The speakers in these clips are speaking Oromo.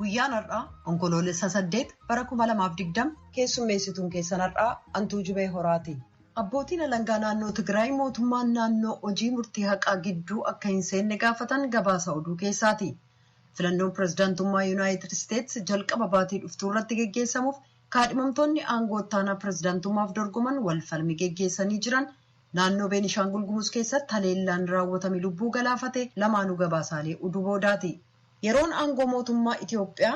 Guyyaan har'aa Onkoloolessa 8 bara 2020 keessummeessituun keessan har'aa Antuu Jubee Horaati. Abbootiin alangaa naannoo Tigraay mootummaan naannoo hojii murtii haqaa gidduu akka hin seenne gaafatan gabaasa oduu keessaati. Filannoon pirezidaantummaa Yuunaayitid Isteets jalqaba baatii dhuftuu irratti geggeessamuuf kaadhimamtoonni aangoo ittaanaa pirezidaantummaaf dorgoman wal falmi geggeessanii jiran naannoo Beenishaangul Gumuz keessatti haleellaan raawwatame lubbuu galaafate lamaanuu gabaasaalee oduu boodaati. Yeroon aangoo mootummaa Itiyoophiyaa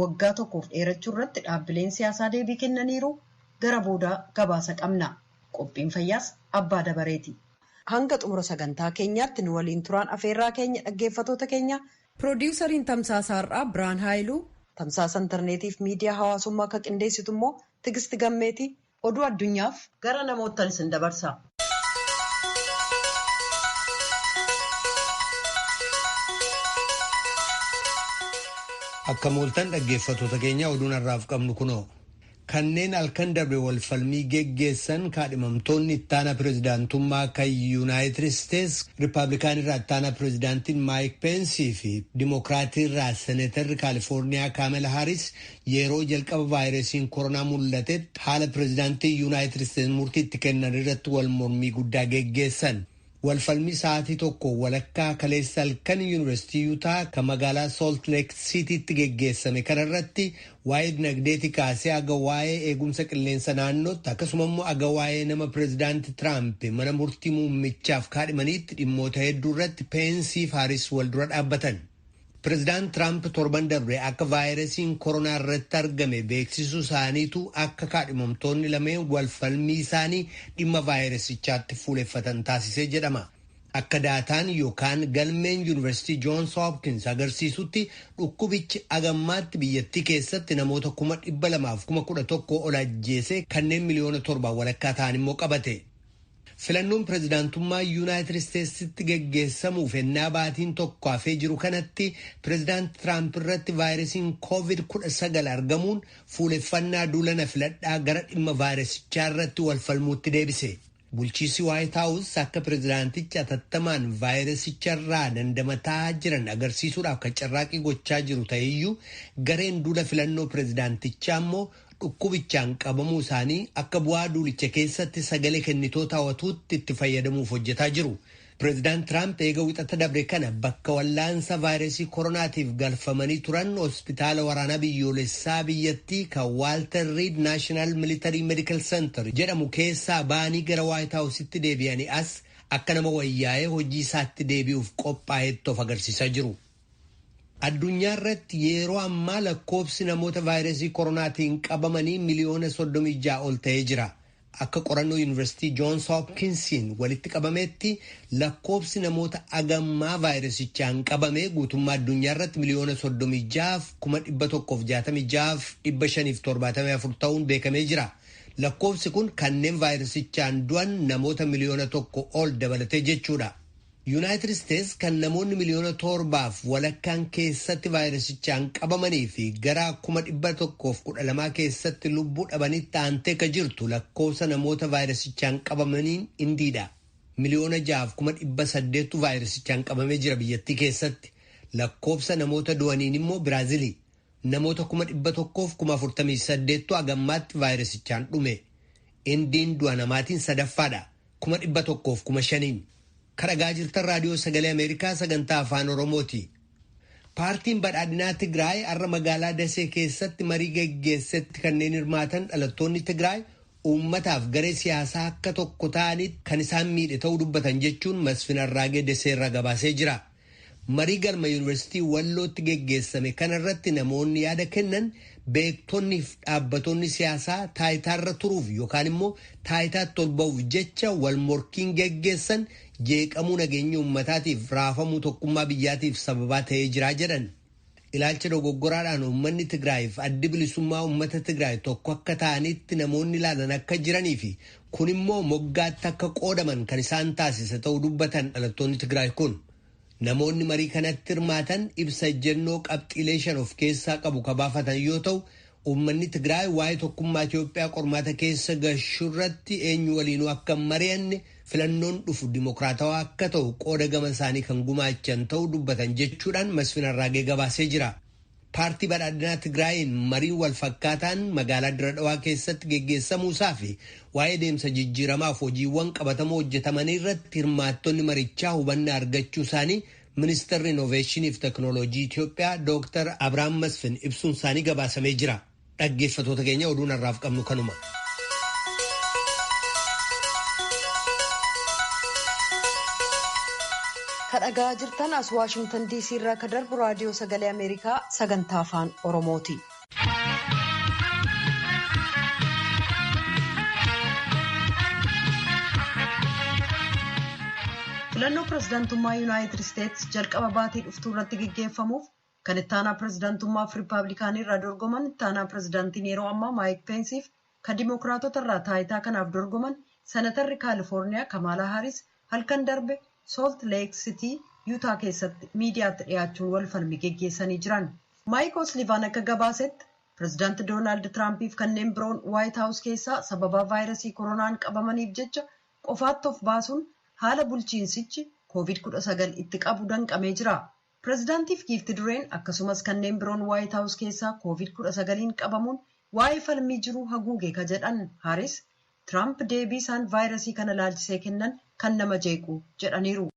waggaa tokkoof dheerachuu irratti dhaabbileen siyaasaa deebii kennaniiru gara boodaa gabaasa qabna. Qophiin fayyaas abbaa dabareeti. Hanga xumura sagantaa keenyaatti nu waliin turaan afeerraa keenya dhaggeeffatoota keenya. Piroodiwusariin Tamsaasa Har'aa Biraan Haayiluu, Tamsaasa Intarneetiif miidiyaa hawaasummaa akka qindeessitu immoo Tigisti Gammeeti oduu addunyaaf gara namoottan isin dabarsa. Akka mooltan dhaggeeffatoota keenya oduun har'aaf qabnu kunoo. Kanneen halkan darbe wal falmii geggeessan kaadhimamtoonni ittaana pirezidaantummaa kan Yuunaayitid Isteets Rippaabilikaan irraa ittaana pirezidaantiin Maayik Peensii fi Dimookiraatii irraa Seneetarri Kaalifoorniyaa Kaamela Haaris yeroo jalqaba vaayirasiin koronaa mul'atetti haala pirezidaantii Yuunaayitid Isteets murtii itti kennan irratti wal mormii guddaa geggeessan. Walfalmii sa'aatii tokko walakkaa kaleessa halkan Yuunivarsiitii Yuutaa kan magaalaa Salt Lake Citytti geggeessame kanarratti waa'ee dinagdeetii kaasee haga waa'ee eegumsa qilleensa naannootti akkasuma immoo haga waa'ee nama pireezidaanti Tiraamp mana murtii muummichaaf kaadhimaniitti dhimmoota hedduu irratti Peensii fi Haaris wal dura dhaabbatan. Pireezidaant Tiraamp torban darbe akka vaayirasiin koronaa irratti argame beeksisuu isaaniitu akka kaadhimamtoonni lameen wal falmii isaanii dhimma vaayirasichaatti fuuleffatan taasisee jedhama. Akka daataan yookaan galmeen Yuunivarsiitii Joons Hopkins agarsiisutti dhukkubichi agammaatti biyyattii keessatti namoota 211,000 ol ajjeese kanneen miliyoona 7 walakkaa ta'an immoo qabate. Filannoon pirezidaantummaa Yuunaayitid Isteetsitti geggeessamuuf ennaa baatiin tokko hafee jiru kanatti pirezidaant Tiraamp irratti vaayirasiin COVID-19 argamuun fuuleffannaa duulana filadhaa gara dhimma vaayirasichaa irratti wal falmuutti deebise. Bulchiisi Waayit Haawus akka pirezidaantichi atattamaan vaayirasicharraa dandamataa jiran agarsiisuudhaaf kan carraaqii gochaa jiru ta'eyyuu gareen duula filannoo pirezidaantichaa immoo dhukkubichaan qabamuu isaanii akka bu'aa duulicha keessatti sagalee kennitoota hawwatuutti itti fayyadamuuf hojjetaa jiru. Pireezidaant Tiraamp eega wixata dabre kana bakka wallaansa vaayirasii koronaatiif galfamanii turan hospitaala waraanaa biyyoolessaa biyyattii kan Waalter Reed National Military Medical Center jedhamu keessaa ba'anii gara Waayit Haawusitti deebi'anii as akka nama wayyaa'ee hojii isaatti deebi'uuf qophaa'etti of agarsiisaa jiru. Addunyaa irratti yeroo ammaa lakkoofsi namoota vaayirasii koronaatiin qabamanii miliyoona 36 ol ta'ee jira. Akka qorannoo Yuunivarsiitii Joons Hopkinsiin walitti qabametti lakkoofsi namoota agammaa vaayirasichaan qabame guutummaa addunyaa irratti miliyoona 36,166,574 ta'uun beekamee jira. Lakkoofsi kun kanneen vaayirasichaan du'an namoota miliyoona 1 ol dabalatee jechuudha. Yuunaayitid Isteets kan namoonni miliyoona 7 walakkaan keessatti vaayirasichaan qabamanii fi gara 112,000 keessatti lubbuu dhabanitti aantee ka jirtu lakkoofsa namoota vaayirasichaan qabamaniin Indiidha. Miliyoona 6,800,000 vaayirasichaan qabamee jira biyyattii keessatti. Lakkoofsa namoota du'aniin immoo Biraazilii. Namoota 148,000 hagammaatti vaayirasichaan dhume. Indiin du'a namaatiin sadaffaadha. 105,000. Kadhagaa jirtan raadiyoo sagalee Ameerikaa sagantaa afaan Oromooti. Paartiin badhaadhinaa Tigraay har'a magaalaa Dasee keessatti marii geggeessetti kanneen hirmaatan dhalattoonni Tigraay uummataaf garee siyaasaa akka tokko ta'anitti kan isaan miidhe ta'uu dubbatan jechuun Masfin Arraagee Dasee irraa gabaasee jira. Marii galma Yuunivarsiitii Wallootti geggeessame kanarratti namoonni yaada kennan beektonni fi dhaabbatonni siyaasaa taayitaarra turuuf yookaan immoo taayitaatti ol ba'uuf jecha wal morkiin geggeessan jeeqamuu nageenya uummataatiif raafamuu tokkummaa biyyaatiif sababaa ta'ee jira jedhan. Ilaalcha dogoggoraadhaan uummanni Tigraayiif addi bilisummaa uummata Tigraay tokko akka ta'anitti namoonni ilaalan akka jiranii fi kun immoo moggaatti akka qoodaman kan isaan taasise ta'uu dubbatan dhalattoonni Tigraay kun. Namoonni marii kanatti hirmaatan ibsa ejjennoo qabxiilee shan of keessaa qabu kabaafatan yoo ta'u, uummanni Tigraay waa'ee tokkummaa Itoophiyaa qormaata keessa gashurratti eenyu waliinuu akka hin mari'anne filannoon dhufu dimokiraatawaa akka ta'u qooda gama isaanii kan gumaachan ta'uu dubbatan jechuudhaan Masfin Arraagee gabaasee jira. Paartii badhaadhinaa Tigraayiin mariin wal fakkaataan magaalaa Dirre Dhawaa keessatti geggeessamuusaa fi waa'ee deemsa jijjiiramaaf hojiiwwan qabatamoo hojjetamanii irratti hirmaattonni marichaa hubannaa argachuu isaanii ministeerri innoveeshinii fi teekinooloojii Itiyoophiyaa Dooktar Abiraam Masfin ibsuun isaanii gabaasamee jira. Dhaggeeffattoota keenya oduun har'aaf qabnu kanuma. Kadhagaa jirtan as Waashingtan DC irraa ka darbu raadiyoo sagalee Ameerikaa sagantaa afaan Oromooti. Filannoo pirezidaantummaa Yuunaayitid Isteetsi jalqaba baatii dhuftuu irratti geggeeffamuuf kan ittaanaa pirezidaantummaaf Riippaabilikaanii irraa dorgoman ittaanaa pirezidaantiin yeroo ammaa Maayik Peensiif kan Dimookiraatota irraa taayitaa kanaaf dorgoman Senatarri Kaalifoorniyaa Kamaalaa Haaris halkan darbe Soolt Leek Sitii Yuutaa keessatti miidiyaatti dhiyaachuun wal falmii geggeessanii jiran. Maayik Oslivaan akka gabaasetti pirezidaanti Doonaald Tiraampiif kanneen biroon Waayit Haawus keessaa sababaa vaayirasii koronaan qabamaniif jecha qofaatti of baasuun haala bulchiinsichi COVID-19 itti qabu danqamee jira. Pireezidaantiif giifti dureen akkasumas kanneen biroon Waayit Haawus keessaa COVID-19 qabamuun waa'ee falmii jiruu haguuge ka jedhan Haaris Tiraamp deebii isaan vaayirasii kana laalchisee kennan kan nama jeequ jedhaniiru.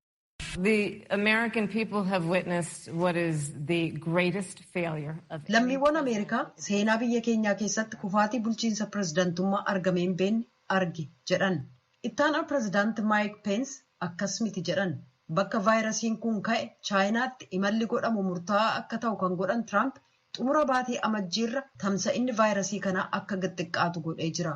Lammiiwwan Ameerikaa seenaa biyya keenyaa keessatti kufaatii bulchiinsa pireezidaantummaa argame hin beekne arge jedhan. Ittaanaa pireezidaanti Maayik Peens akkas miti jedhan. Bakka vaayirasiin kun ka'e Chaayinaatti imalli godhamu murtaa'aa akka ta'u kan godhan Tiraamp xumura baatii amajjiirra tamsa'inni vaayirasii kanaa akka xixiqqaatu godhee jira.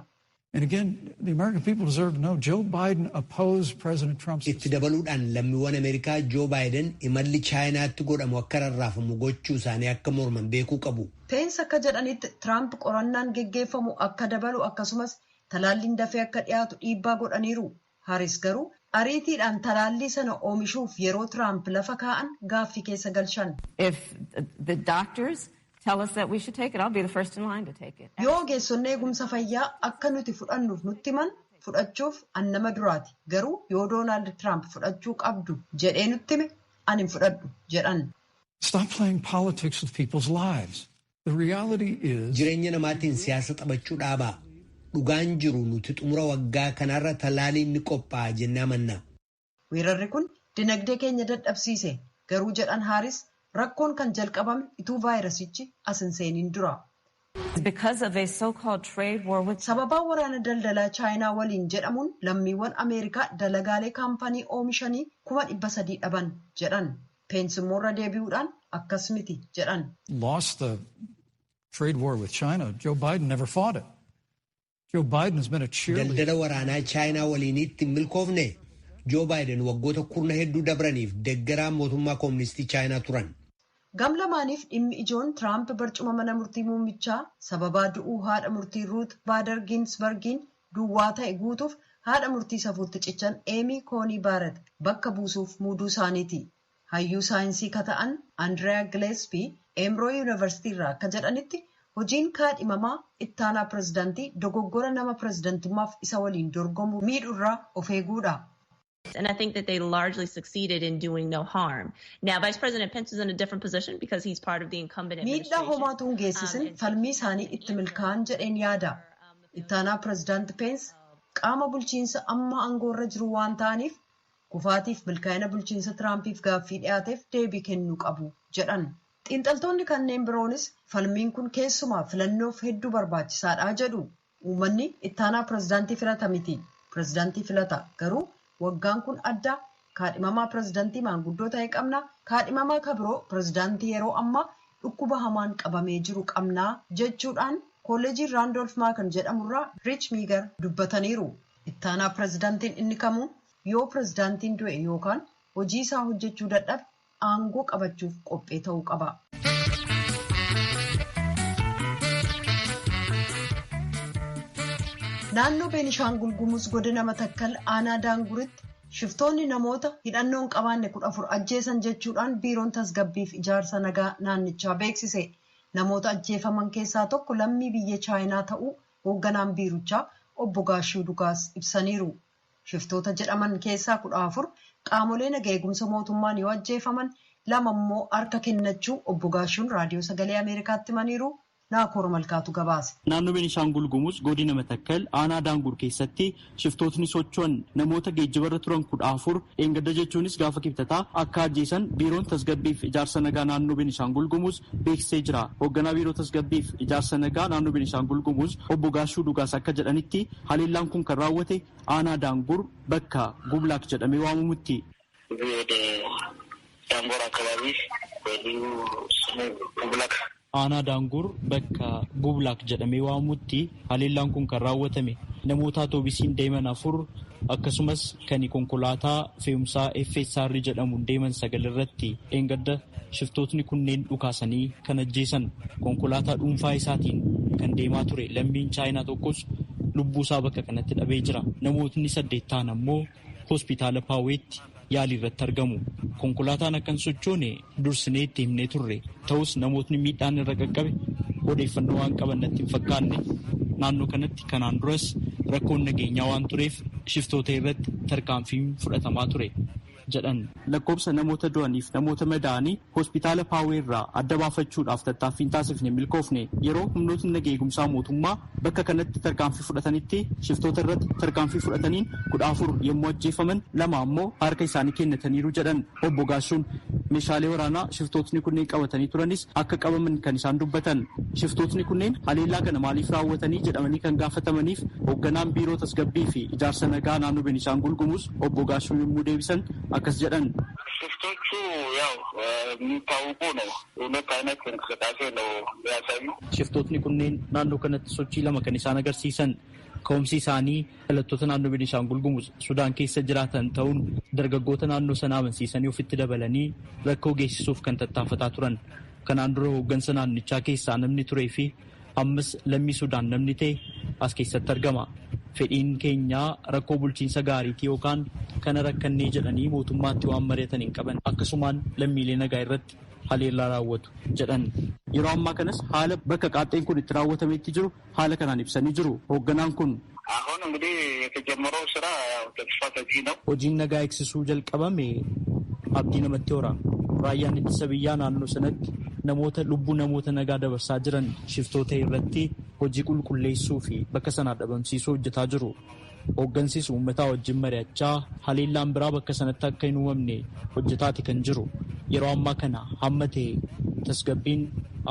Itti dabaluudhaan lammiiwwan Ameerikaa Joo Baayiden imalli Chaayinaatti godhamu akka rarraafamu gochuu isaanii akka morman beekuu qabu. Peens akka jedhanitti Tiraamp qorannaan geggeeffamu akka dabalu akkasumas talaalliin dafee akka dhiyaatu dhiibbaa godhaniiru. Haaris garuu ariitiidhaan talaallii sana oomishuuf yeroo Tiraamp lafa kaa'an gaaffii keessa galchan. Yoo ogeessonni eegumsa fayyaa akka nuti fudhannuuf nutti himan fudhachuuf an nama duraati. Garuu yoo Doonaald Tiraamp fudhachuu qabdu jedhee nutti hime ani hin fudhadhu jedhan. Jireenya namaatiin siyaasa taphachuu dhaabaa. Dhugaan jiru nuti xumura waggaa kanarra talaaliin ni qophaa'a jennee amanna. Weerarri kun dinagdee keenya dadhabsiise garuu jedhan Haaris rakkoon kan jalqabame ituu vaayirasichi as hin seeniin dura. Sababaa waraana daldalaa Chaayinaa waliin jedhamuun lammiiwwan Ameerikaa dalagaalee kaampanii oomishanii 300,000 dhaban jedhan. Peensi immoo irra deebi'uudhaan akkas miti jedhan. Daldala waraanaa Chaayinaa waliinitti hin milkoofne Joo Baayiden waggoota kurna hedduu dabraniif deeggaraa mootummaa kooministii Chaayinaa turan. Gam lamaaniif dhimmi ijoon Tiraamp barcuma mana murtii muummichaa sababaa du'uu haadha murtii Ruut Baader Ginsbargiin duwwaa ta'e guutuuf haadha murtii safuutti cichan Eemii Koonii Baaret bakka buusuuf muuduu isaaniiti. Hayyuu saayinsii ka ta'an Andiriyaa Gileespii Eemroo Yuunivarsiitii irraa akka jedhanitti hojiin kaadhimamaa ittaanaa pirezidaantii dogoggora nama pirezidaantummaaf isa waliin dorgomu miidhurraa of eeguudha. And I think that they largely succeeded in doing no harm. Now, Vice President Pence is in a different position because he's part of the incumbent Miidhaa administration. homaatu hin geessisin falmii isaanii itti milkaa'an jedheen yaada. Ittaanaa pirezidaanti Pence qaama bulchiinsa amma aangoorra jiru waan ta'aniif kufaatiif milkaa'ina bulchiinsa Tiraampiif gaaffii dhiyaateef deebii kennuu qabu jedhan. Xiinxaltoonni kanneen biroonis falmiin kun keessumaa filannoof hedduu barbaachisaadha jedhu. Uummanni ittaanaa pirezidaantii filata miti. Pirezidaantii filata garuu waggaan kun adda kaadhimamaa pirezidaantii maanguddoo ta'e qabna. Kaadhimamaa kabiroo pirezidaantii yeroo ammaa dhukkuba hamaan qabamee jiru qabnaa jechuudhaan kolleejii Raandolf Maakan jedhamurraa Rich Miigar dubbataniiru. Ittaanaa pirezidaantiin inni kamuu yoo pirezidaantiin du'e yookaan hojii isaa hojjechuu dadhabe aangoo qabachuuf qophee ta'uu qaba. Naannoo Beenishaangul Gumuz godina Matakkal aanaa Daanguritti shiftoonni namoota hidhannoo hin qabaanne 14 ajjeesan jechuudhaan biiroon tasgabbiif ijaarsa nagaa naannichaa beeksise. Namoota ajjeefaman keessaa tokko lammii biyya Chaayinaa ta'uu hoogganaan biirichaa obbo Gaashuu Dugaas ibsaniiru. Shiftoota jedhaman keessaa 14 qaamolee naga eegumsa mootummaan yoo ajjeefaman 2 immoo harka kennachuu obbo Gaashuun raadiyoo sagalee Ameerikaatti himaniiru. Naakoor Malkaatu gabaase. Naannoo Beenishaangul Gumuz godina Matakkal aanaa Daangur keessatti shiftootni socho'an namoota geejjibarra turan 14 dheengadda jechuunis gaafa kibxataa akka ajjeesan biiroon tasgabbiif ijaarsa nagaa naannoo Beenishaangul Gumuz beeksisee jira. Hoogganaa biiroo tasgabbiif ijaarsa nagaa naannoo Beenishaangul Gumuz obbo Gaashuu Dhugaas akka jedhanitti haleellaan kun kan raawwate aanaa Daangur bakka Gublaak jedhamee waamamutti. Aanaa Daangur bakka Gublaak jedhamee waamamutti haleellaan kun kan raawwatame namoota atoobisiin deeman 4 akkasumas kan konkolaataa fe'umsaa FSR jedhamuun deeman 9 irratti dheengadda shiftootni kunneen dhukaasanii kan ajjeesan konkolaataa dhuunfaa isaatiin kan deemaa ture lammiin chaayinaa tokkos lubbuusaa bakka kanatti dhabee jira. Namootni 8 ta'an ammoo hospitaala Paaweetti yaalii irratti argamu. Konkolaataan akkan sochoone dursinee itti himnee turre. Ta'us namootni miidhaan irra qaqqabe odeeffannoo waan qaban natti hin fakkaanne. Naannoo kanatti kanaan duras rakkoon nageenyaa waan tureef shiftoota irratti tarkaanfiin fudhatamaa ture jedhan. Lakkoobsa namoota du'aniif namoota madaa'anii hospitaala Paawee irraa adda baafachuudhaaf tattaaffiin taasifne milkoofne yeroo humnootni naga eegumsaa mootummaa bakka kanatti tarkaanfii fudhatanitti shiftoota irratti tarkaanfii fudhataniin 14 yommuu ajjeefaman 2 ammoo harka isaanii kennataniiru jedhan obbo Gaashuun. Meeshaalee waraanaa shiftootni kunneen qabatanii turanis akka qabaman kan isaan dubbatan. Shiftootni kunneen haleellaa kana maaliif raawwatanii jedhamanii kan gaafatamaniif hoogganaan biiroo tasgabbii fi ijaarsa nagaa naannoo Beenishaangul Gumuz obbo Gaashuun yommuu deebisan akkas jedhan. ሽፍቶቹ ያው የሚታወቁ ነው። ሁለት አይነት እንቅስቃሴ ነው የሚያሳዩ። Shiftootni kunneen naannoo kanatti sochii lama kan isaan agarsiisan ka'umsi isaanii dhalattoota naannoo Beenishaangul Gumuz Sudaan keessa jiraatan ta'uun dargaggoota naannoo sanaa amansiisanii ofitti dabalanii rakkoo geessisuuf kan tattaafataa turan. Kanaan dura hooggansa naannichaa keessaa namni turee fi ammas lammii Sudaan namni ta'e as keessatti argama. Fedhiin keenyaa rakkoo bulchiinsa gaariitii yookaan kana rakkannee jedhanii mootummaatti waan mari'atan hin qaban. Akkasumaan lammiilee nagaa irratti haleellaa raawwatu jedhan. Yeroo ammaa kanas haala bakka qaaxxeen kun itti raawwatametti jiru haala kanaan ibsanii jiru. Hoogganaan kun አሁን እንግዲህ የተጀመረው ስራ ያው ተስፋ ሰጪ ነው። Hojiin nagaa eegsisuu jalqabame abdii namatti hora. Raayyaan ittisa biyyaa naannoo sanatti namoota lubbuu namoota nagaa dabarsaa jiran shiftoota irratti hojii qulqulleessuu fi bakka sanaa dhabamsiisuu hojjetaa jiru. Hooggansis uummataa wajjin mari'achaa haleellaan biraa bakka sanatti akka hin uumamne hojjetaati kan jiru. Yeroo ammaa kana hamma ta'e tasgabbiin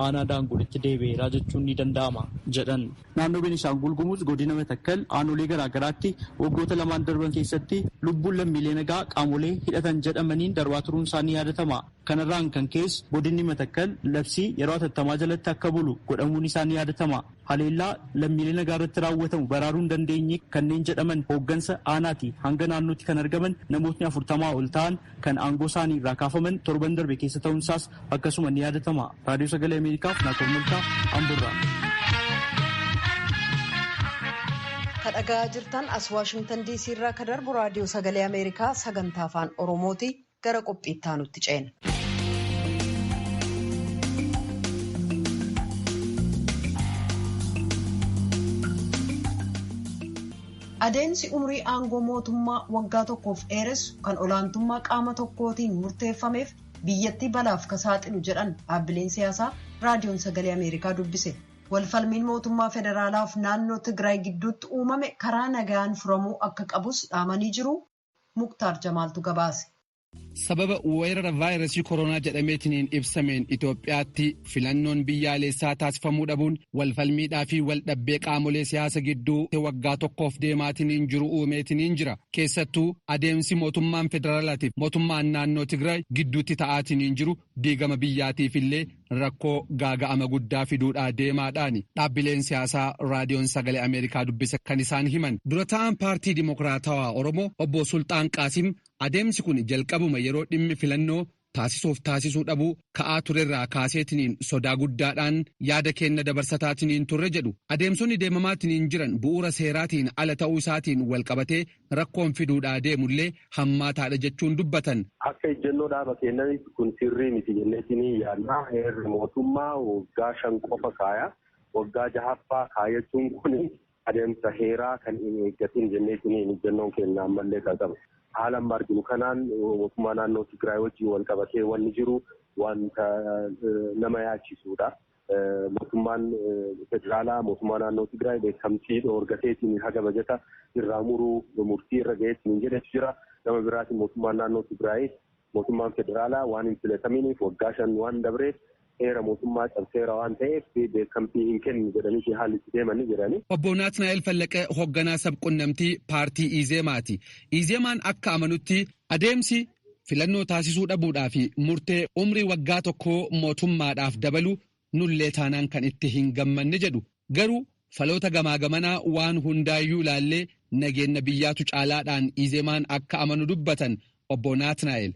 aanaa Daanguritti deebi'eeraa jechuun ni danda'ama jedhan. Naannoo Beenishaangul Gumuz godina Matakkal aanolee garaa garaatti waggoota lamaan darban keessatti lubbuun lammiilee nagaa qaamolee hidhatan jedhamaniin darbaa turuun isaanii yaadatama. Kanarraan kan ka'es godinni Matakkal labsii yeroo hatattamaa jalatti akka bulu godhamuun isaanii yaadatama. Haleellaa lammiilee nagaa irratti raawwatamu baraaruu hin dandeenye kanneen jedhaman hooggansa aanaati hanga naannootti kan argaman namootni 40 ol ta'an kan aangoo isaanii irraa kaafaman torban darbe keessa ta'uunsaas akkasuma ni yaadatama. Raadiyoo Sagalee Ameerikaaf Naakoor Malkaa Amburraa. Kan dhaga'aa jirtan as Waashingtan DC irraa kan darbu raadiyoo sagalee Ameerikaa sagantaa afaan Oromooti. Gara qophiitti aanutti ceena. Adeemsi umrii aangoo mootummaa waggaa tokkoof dheeressu kan olaantummaa qaama tokkootiin murteeffameef biyyattii balaaf ka saaxilu jedhan dhaabbileen siyaasaa raadiyoon sagalee Ameerikaa dubbise. Walfalmiin mootummaa federaalaaf naannoo Tigraay gidduutti uumame karaa nagaan furamuu akka qabus dhaamanii jiru. Muktaar Jamaaltu gabaase. Sababa weerara vaayirasii koronaa jedhameetiniin ibsameen Itoophiyaatti filannoon biyyaalessaa taasifamuu dhabuun walfalmiidhaa fi waldhabbee qaamolee siyaasa gidduu waggaa tokkoof deemaatiniin jiru uumeetiniin jira. Keessattuu adeemsi mootummaan federaalaatiif mootummaan naannoo Tigraay gidduutti ta'aatiniin jiru diigama biyyaatiif illee rakkoo gaaga'ama guddaa fiduudhaa deemaadhaani. Dhaabbileen siyaasaa raadiyoon sagalee Ameerikaa dubbise kan isaan himan. Dura ta'an paartii Dimokiraatawaa Oromoo obbo Sultaan Qaasim adeemsi kun jalqabuma yeroo dhimmi filannoo taasisuuf taasisuu dhabuu ka'aa turerraa kaaseetiniin sodaa guddaadhaan yaada kenna dabarsataatiniin turre jedhu. Adeemsonni deemamaatiniin jiran bu'uura seeraatiin ala ta'uu isaatiin walqabatee rakkoon fiduudhaa deemullee hammaataadha jechuun dubbatan. Akka ejjennoo dhaaba keenyatti kun sirrii miti jenneetinii yaadna. Heerri mootummaa waggaa 5 qofa kaaya. Waggaa 6ffaa kaayachuun kun adeemsa heeraa kan hin eeggatin jenneetinii ejjennoon keenya ammallee kan qabu. Haala amma arginu kanaan mootummaa naannoo Tigraay wajjin wal qabatee wanni jiru wanta nama yaachisudha. Mootummaan federaalaa mootummaa naannoo Tigraay beekamtii dhoorgateetiin haga bajata irraa muruu murtii irra gaheetiin jedhetu jira. Gama biraatiin mootummaan naannoo Tigraay mootummaan federaalaa waan hin filataminiif waggaa 5 waan dabreef heera mootummaa cabseera waan ta'eef beekamtii hin kennu jedhanii haalli itti deemanii jirani. Obbo Naatnaa'el Fallaqee hoogganaa sabquunnamtii paartii Izeemaati. Izeemaan akka amanutti adeemsi filannoo taasisuu dhabuudhaa fi murtee umrii waggaa tokkoo mootummaadhaaf dabalu nullee taanaan kan itti hin gammanne jedhu. Garuu faloota gamaa gamanaa waan hundaayyuu ilaallee nageenya biyyaatu caalaadhaan Izeemaan akka amanu dubbatan obbo Naatnaa'el.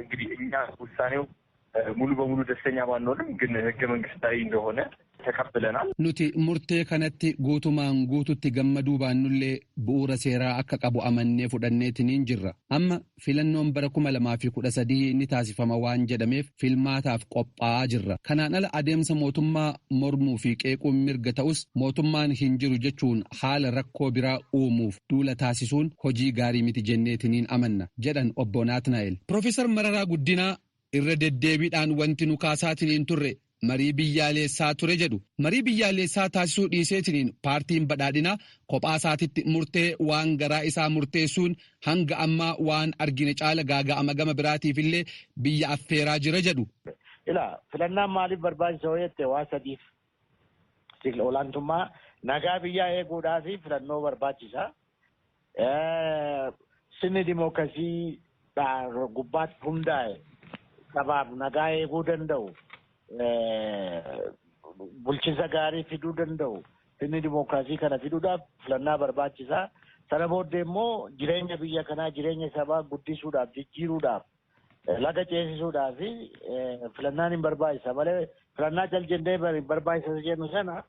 እንግዲህ እኛ ውሳኔው ሙሉ በሙሉ ደስተኛ ባንሆንም ግን ህገ መንግስታዊ እንደሆነ ተቀብለናል። Nuti murtee kanatti guutumaan guututti gammaduu baannullee bu'uura seeraa akka qabu amannee fudhanneetiniin jirra. Amma filannoon bara 2013 ni taasifama waan jedhameef filmaataaf qophaa'aa jirra. Kanaan ala adeemsa mootummaa mormuu fi qeequun mirga ta'us mootummaan hin jiru jechuun haala rakkoo biraa uumuuf duula taasisuun hojii gaarii miti jenneetiniin amanna jedhan obbo Naatnaa'el. Profeesar Mararaa Guddinaa irra deddeebiidhaan wanti nu kaasaatiniin turre marii biyyaalessaa ture jedhu. Marii biyyaalessaa taasisuu dhiiseetiniin paartiin badhaadhinaa kophaa isaatitti murtee waan garaa isaa murteessuun hanga ammaa waan argine caala gaaga'ama gama biraatiif illee biyya affeeraa jira jedhu. Ilaa filannaan maaliif barbaachisa yoo jette waa sadiif olaantummaa nagaa biyyaa eeguudhaaf filannoo barbaachisa. Sirni dimookiraasii gubbaatti hundaa'e sabaaf nagaa eeguu danda'u. Bulchiinsa gaarii fiduu danda'u sirni dimookiraasii kana fiduudhaaf filannaa barbaachisaa. Sana booddee immoo jireenya biyya kanaa jireenya sabaa guddisuudhaaf jijjiiruudhaaf laga ceesisuudhaaf filannaan hin barbaachisa malee filannaa cal jennee hin barbaachisa jennu sana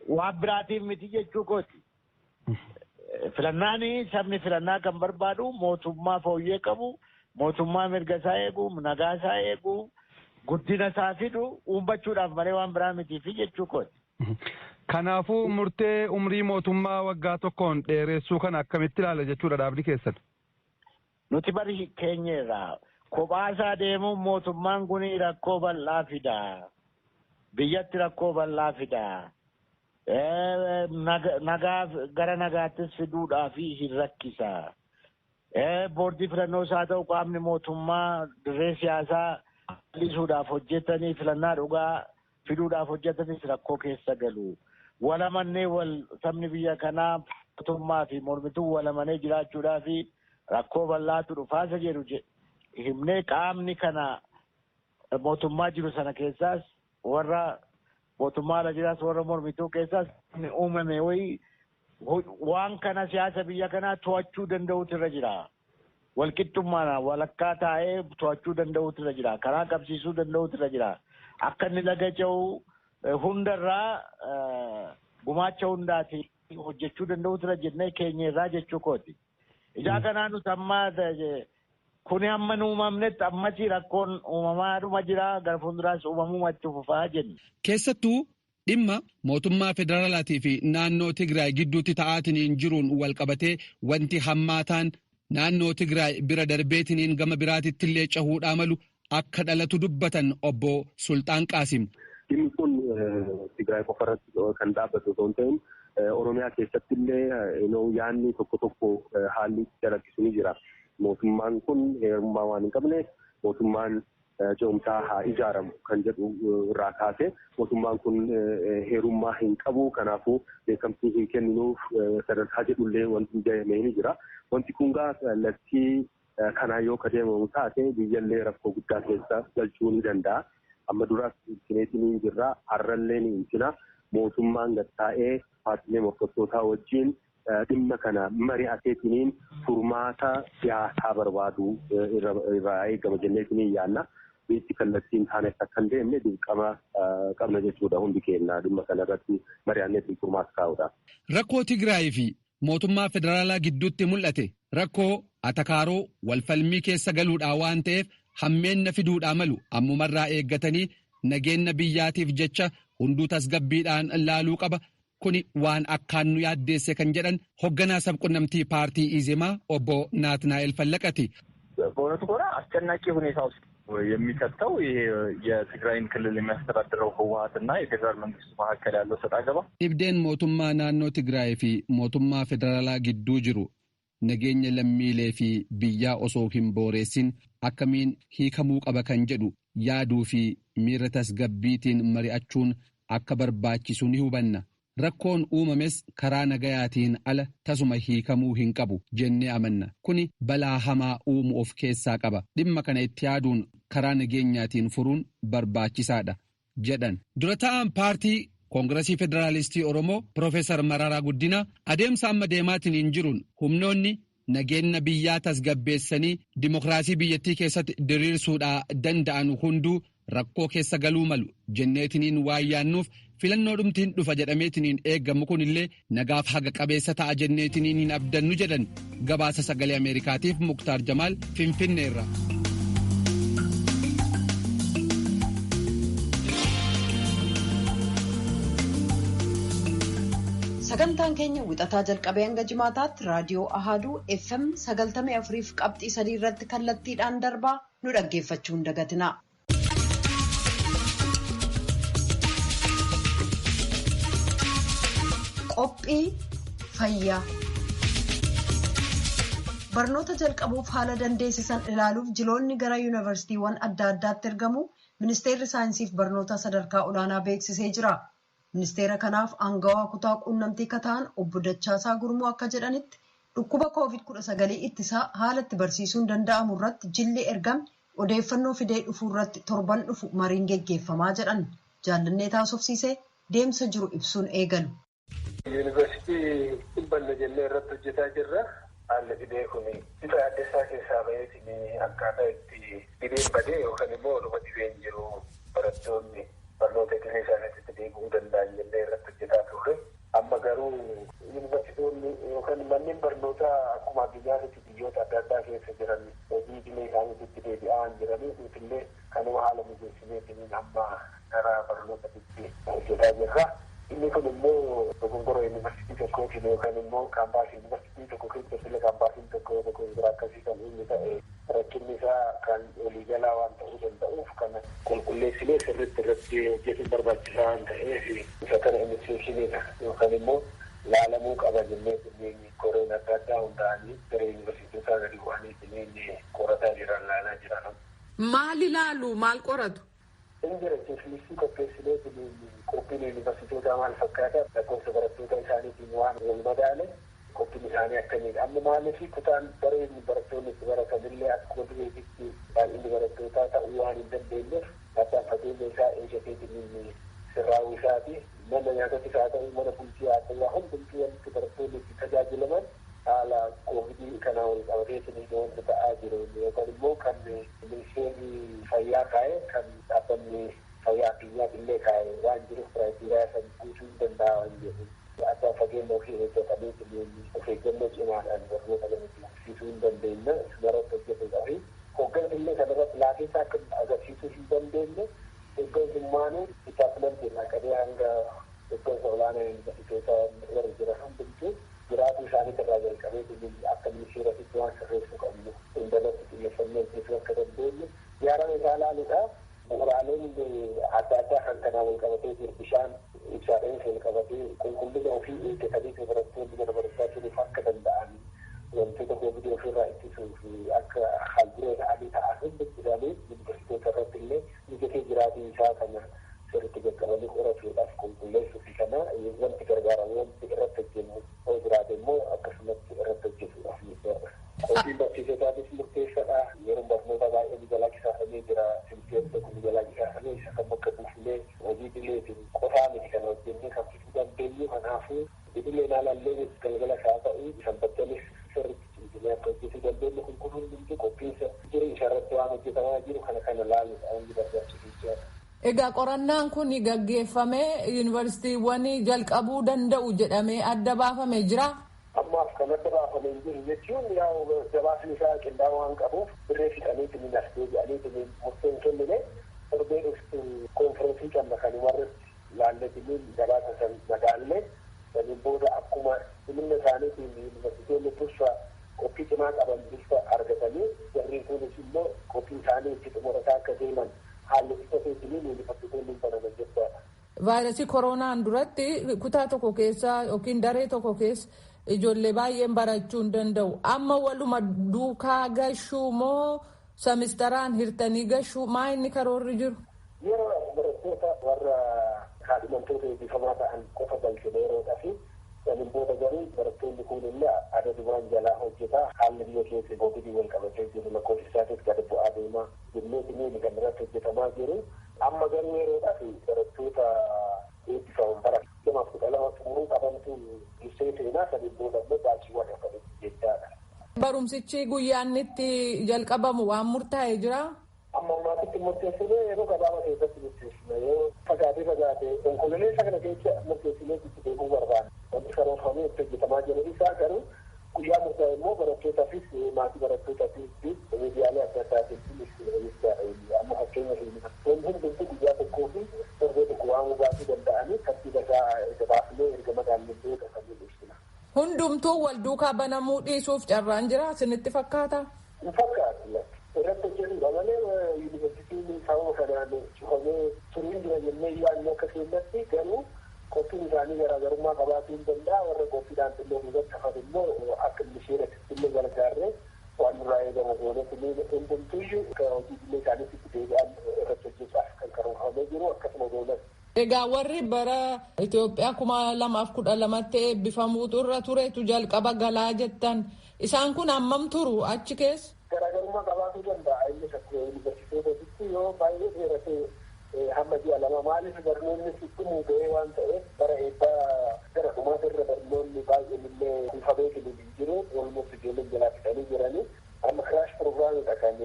waan biraatiif miti jechuu kooti. Filannaan sabni filannaa kan barbaadu mootummaa fooyyee qabu, mootummaa mirga isaa eegu, nagaa isaa eegu, guddina isaa fidu uummachuudhaaf malee waan biraa mitiifi jechuu kooti. Kanaafuu murtee umrii mootummaa waggaa tokkoon dheeressuu kana akkamitti ilaala jechuudha dhaabni keessan? Nuti bari keenyerraa kophaa isaa deemuun mootummaan kun rakkoo bal'aa fida. Biyyatti rakkoo bal'aa fida. Nagaa gara nagaattis fiduudhaaf hin rakkisa. Boordii filannoo isaa ta'u qaamni mootummaa dirree siyaasaa bal'isuudhaaf hojjetanii filannaa dhugaa fiduudhaaf hojjetanis rakkoo keessa galu. Walamannee wal sabni biyya kanaa mootummaa fi mormituun walamannee jiraachuudhaaf rakkoo bal'aatu dhufaasa jedhu himnee qaamni kana mootummaa jiru sana keessaas warra mootummaa ala jiraas warra mormituu keessaas uumame wayii waan kana siyaasa biyya kanaa to'achuu danda'utu irra jira. Walqixxummaan walakkaa taa'ee to'achuu danda'utu irra jira. Karaa qabsiisuu danda'utu irra jira. Akka inni laga ce'u hundarraa gumaacha hundaati hojjechuu danda'utu irra jennee keenya irraa jechuu kooti. Ijaa kanaa nuti amma kuni amma nu uumamnetti ammasii rakkoon uumamaadhuma jira gara fuulduraas uumamuma itti fufaa jenna. Keessattuu dhimma mootummaa federaalaatii fi naannoo Tigraay gidduutti ta'aatiniin jiruun wal qabatee wanti hammaataan naannoo Tigraay bira darbeetiniin gama biraatitti illee cahuudhaa malu akka dhalatu dubbatan obbo Sultaan Qaasim. Dhimmi kun Tigraay qofa irratti kan dhaabbatu osoo hin ta'in Oromiyaa keessatti illee yaadni tokko tokko haalli calaqqisu ni jira. Mootummaan kun heerummaa waan hin qabneef mootummaan ce'umsaa haa ijaaramu kan jedhu irraa kaasee mootummaan kun heerummaa hin qabu kanaafuu beekamtii hin kenninuuf sadarkaa jedhullee wanti gahame ni jira. Wanti kun gaa kallattii kanaan yoo kadeemamu taate biyyallee rakkoo guddaa keessa galchuu ni danda'a. Amma duraas ibsineetiin ni jirra har'allee ni ibsina. Mootummaan gad taa'ee paartiilee morkattootaa wajjin dhimma kana mari'ateetiniin furmaata siyaasaa barbaadu irraa eegama jenneetiniin yaanna. Biyyi kallattiin taanetti akka hin deemne dirqama qabna jechuudha hundi keenya dhimma kana irratti mari'anneetiin furmaata kaa'uudha. Rakkoo Tigraay fi mootummaa federaalaa gidduutti mul'ate rakkoo atakaaroo walfalmii keessa galuudhaa waan ta'eef hammeenna fiduudhaa malu ammumarraa eeggatanii nageenya biyyaatiif jecha hunduu tasgabbiidhaan laaluu qaba. Kuni waan akkaan nu yaaddeesse kan jedhan hoogganaa sabqunnamtii paartii Izemaa obbo Naatnaa'el Fallaqati. በእውነቱ ከሆነ አስጨናቂ ሁኔታ ውስጥ የሚከተው ይሄ የትግራይን ክልል የሚያስተዳድረው ህወሀትና የፌዴራል መንግስቱ መካከል ያለው ሰጣ ገባ Dhibdeen mootummaa naannoo Tigraay fi mootummaa federaalaa gidduu jiru nageenya lammiilee fi biyyaa osoo hin booreessin akkamiin hiikamuu qaba kan jedhu yaaduu fi miira tasgabbiitiin mari'achuun akka barbaachisu ni hubanna. Rakkoon uumames karaa nagayaatiin ala tasuma hiikamuu hin qabu jennee amanna. Kuni balaa hamaa uumu of keessaa qaba. Dhimma kana itti yaaduun karaa nageenyaatiin furuun barbaachisaadha jedhan. Dura ta'an paartii Koongiresii Federaalistii Oromoo Profeesar Mararaa Guddinaa adeemsa amma deemaatiin hin jiruun humnoonni nageenya biyyaa tasgabbeessanii dimokiraasii biyyattii keessatti diriirsuudhaa danda'an hunduu rakkoo keessa galuu malu jenneetiniin waan yaannuuf filannoo dhumtiin dhufa jedhameetiniin eeggamu kunillee nagaaf haga qabeessa ta'a jenneetiniin hin abdannu jedhan gabaasa sagalee Ameerikaatiif Muktaar Jamaal Finfinneerra. Sagantaan keenya wixataa jalqabee hanga jimaataatti raadiyoo Ahaaduu FM 94.3 irratti kallattiidhaan darbaa nu dhaggeeffachuu hin dagatina. Qophii fayyaa. Barnoota jalqabuuf haala dandeessisan ilaaluuf jiloonni gara yuunivarsiitiiwwan adda addaatti ergamu ministeerri saayinsiif barnoota sadarkaa olaanaa beeksisee jira. Ministeera kanaaf aangawaa kutaa quunnamtii kataan obbo Dachaasaa Gurmuu akka jedhanitti dhukkuba COVID-19 ittisaa haala itti barsiisuun danda'amu irratti jilli ergame odeeffannoo fidee dhufuu irratti torban dhufu mariin geggeeffamaa jedhan jaallannee taasofsiisee deemsa jiru ibsuun eegalu. Yuunivarsiitii dhibbanna jennee irratti hojjetaa jirra. Haalli dhibee kun bifa addessaa keessaa baheetiin akkaataa itti dhibeen badee yookaan immoo dhuma dhibeen jiru barattoonni barnoota idilee isaaniitti deebi'uu danda'an jennee irratti hojjetaa turre. Amma garuu yuunivarsiitoonni yookaan manneen barnootaa akkuma addunyaatti biyyoota adda addaa keessa jiran hojii idilee isaaniitti deebi'aa waan jiraniif nutillee kanuma haala mijeessineetiin amma gara barnootaatti hojjetaa jirra. Inni kun immoo dogongora yuunivarsiitii tokkootiin yookaan immoo kaampaasii yuunivarsiitii tokko keessatti illee kaampaasiin tokko dogongora akkasii kan inni ta'e rakkinni isaa kan waliigalaa waan ta'uu danda'uuf kana qulqulleessinee sirriitti irratti hojjetuun barbaachisaa waan ta'eef isa kana inistitiyuushiniidha yookaan immoo laalamuu qaba jennee kunneen koreen adda addaa hundaa'anii gara yuunivarsiitootaa gadi bu'anii kunneen qorataa jiran laalaa jiran. Maal ilaalu maal qoratu? Inni jira cheeklistii qopheessinee kunneen qophiin yuunivarsiitootaa maal fakkaata lakkoofsa barattoota isaaniitiin waan wal madaale qophiin isaanii akkamiidha. Amma maaliif kutaan dareen barattoonni itti baratanillee akkuma dureetitti baay'inni barattootaa ta'uu waan hin dandeenyeef addaan fageenya isaa eeggateetiin sirraa'uu isaati. Mana nyaatottis haa ta'u mana bultii haa ta'u hundumtuu wanti barattoonni itti tajaajilaman haala koovidii kana wal qabateetiin wanta ta'aa jiru yookaan immoo kan ministeerri fayyaa kaa'e kan dhaabbanni fayyaa addunyaaf illee kaa'e waan jiruuf kiraayiteeriyaa san guutuu hin danda'a waan jedhu. Addaan fageenya ofii eeggatanii of eeggannoo cimaadhaan barnoota barsiisuu hin dandeenya isumarratti hojjetuudhaa fi hooggansi illee kanarratti laafiinsa akka agarsiisuu hin dandeenye hooggansummaanuu dipaartimentii irraa qabee hanga hooggansa olaanaa yuunivarsiitoota warra jiran hundumtuu jiraatu isaaniit irraa jalqabee akka ministeeratitti waan sirreessuu qabnu hundarratti xiyyeeffannoo hojjechuu akka dandeenyu ijaarama isaa ilaaluudha. Bu'uuraaleen adda addaa kan kanaan wal qabatee jiru bishaan ibsaadhaan wal qabatee qulqullina ofii eeggatanii barattoonni mana barumsaa turuuf akka danda'an wantoota koovidii ofirraa ittisuuf akka haalduree ta'anii ta'an hundi isaanii yuunivarsiitoota irratti illee mijatee jiraatuu isaa kana sirriitti qaqqabanii qoratuudhaaf qulqulleessuu fi kana wanti gargaaramu wanti irratti hojjennu yoo jiraate immoo akkasumatti irratti hojjetuudhaaf jechuudha. Qophiin barsiisotaanis murteessaadha. Yeroon barnoota baay'ee nu jalaa qisaafamee jira. Simteen tokko nu jalaa qisaafamee isa kan bakka buufnee hojii idileetiin qofaa miti kan hojjennee kan fiduu dandeenyu. Kanaafuu idileen alaallee galgala isaa ta'uu sanbattanis sirriitti cimsinee akka hojjechuu dandeenyu kun kun hundumtuu qophiinsa jiru isarratti waan hojjetamaa jiru kana kana laaluudha wanti barbaachisu jechuudha. Egaa qorannaan kun gaggeeffamee yuunivarsiitiiwwan jalqabuu danda'u jedhamee adda baafamee jira. Ammaaf kan adda baafamee hin jiru jechuun yaa'u gabaasni isaa qindaa'aa waan qabuuf birree fixaniitiin as deebi'aniitiin murteen kennine torbee dhuftu koonfireensii qabna kanumarratti laalleetiin gabaasa san madaallee Saniin booda akkuma dhimma isaaniitiin yuunivarsiitonni dursa qophii cimaa qaban dursa argatanii jarri kunis immoo qophii isaanii itti xumurataa akka deeman haalli ifa ta'eetiin yuunivarsiitonni hin banaman jechaadha. Vaayirasii koronaan duratti kutaa tokko keessa yookiin daree tokko keessa ijoollee baay'een barachuu hin danda'u. Amma waluma duukaa gashuu moo samistaraan hirtanii gashuu maa inni karoorri jiru? Yeroo barattoota warra kaadhimamtoota eebbifamaa ta'an qofa galchine yeroodhaa fi saniin booda garuu barattoonni kun illee adadumaan jalaa hojjetaa haalli biyya keessa koovidii wal qabatee jiru lakkoofsi isaatis gad bu'aa deemaa jennee kan irratti hojjetamaa jiru. Amma garuu yeroodhaaf barattoota eebbifaman bara 2012 xumuruu qabantu ibsee seenaa saniin booda immoo baasiiwwan hafanitti jechaadha. Barumsichi guyyaan itti jalqabamu waan murtaa'e jira. Amma ammaatitti murteessinee yeroo gabaabaa keessatti murteessina yoo fagaatee fagaatee onkololeessa kana keessa murteessinee itti deemuu barbaanna. Wanti karoorfamee itti hojjetamaa jiru isaa garuu guyyaa murtaa'e immoo barattootaafis maatii barattootaafis miidiyaalee adda addaatiin jechaadha. Amma fakkeenyaaf yuunivarsiitonni hundumtuu guyyaa tokkoo fi torbee tokko waamuu baasuu danda'anii tartiiba isaa erga baafnee erga madaallee kan ibsina. Hundumtuu wal duukaa banamuu dhiisuuf carraan jira isinitti fakkaata? Hin fakkaatu. Irratti hojjetudha malee yuunivarsiitiin sababa kanaan cufamee turiin jira jennee yaadnu akka keenyatti garuu qophiin isaanii garaagarummaa qabaachuu hin danda'a. Warra qophiidhaan xinnoo duubatti hafan immoo akka misheera illee gargaarree waan nurraa eegamu goonetti hundumtuyyuu hojii illee isaaniitti itti deebi'an irratti hojjechuudhaaf kan karoorfamee jiru akkasuma goonas. Egaa warri bara Itoophiyaa 2012tti eebbifamuutu irra turetu jalqaba galaa jettan. Isaan kun hammam turu achi keessa? Garaagarummaa qabaachuu danda'a. Innis akkuma yuunivarsiitootatti yoo baay'ee dheerate hamma ji'a 2 maaliif barnoonni sitti ga'ee waan ta'eef bara eebbaa gara dhumaata irra barnoonni baay'een illee kuufamee hin jiru. Walumatti ijoolleen jalaa fixanii jiranii. Amma kiraash pirogiraamidha kan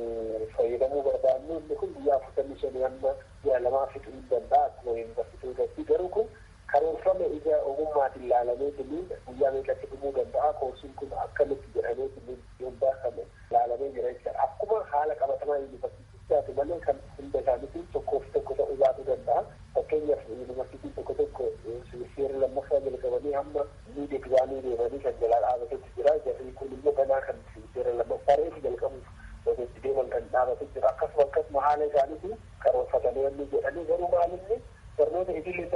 fayyadamuu barbaannu inni kun guyyaa 45 hamma ji'a 2 fixuu hin danda'a akkuma yuunivarsiitootatti garuu kun karoorfame ija ogummaatiin laalamee tiliin guyyaa meeqatti dhumuu danda'a koorsiin kun akkamitti jedhamee tiliin hundaafame laalamee jira jechuudha. Akkuma haala qabatamaa yuunivarsiitichaati malee kan hunda isaaniitiin tokkoof tokko ta'uu baachuu danda'a. Fakkeenyaaf yuunivarsiitiin tokko tokko seera lammaffaa jalqabanii hamma miid egzaamii deemanii kan jalaa dhaabatetti jira. Jarri kun immoo ganaa kan seera lammaffaa reefu jalqabuuf itti deeman kan dhaabatee jira. Akkasuma akkasuma haala isaaniitiin karoorfatanii wanni jedhanii garuu maalinni barnoota idilee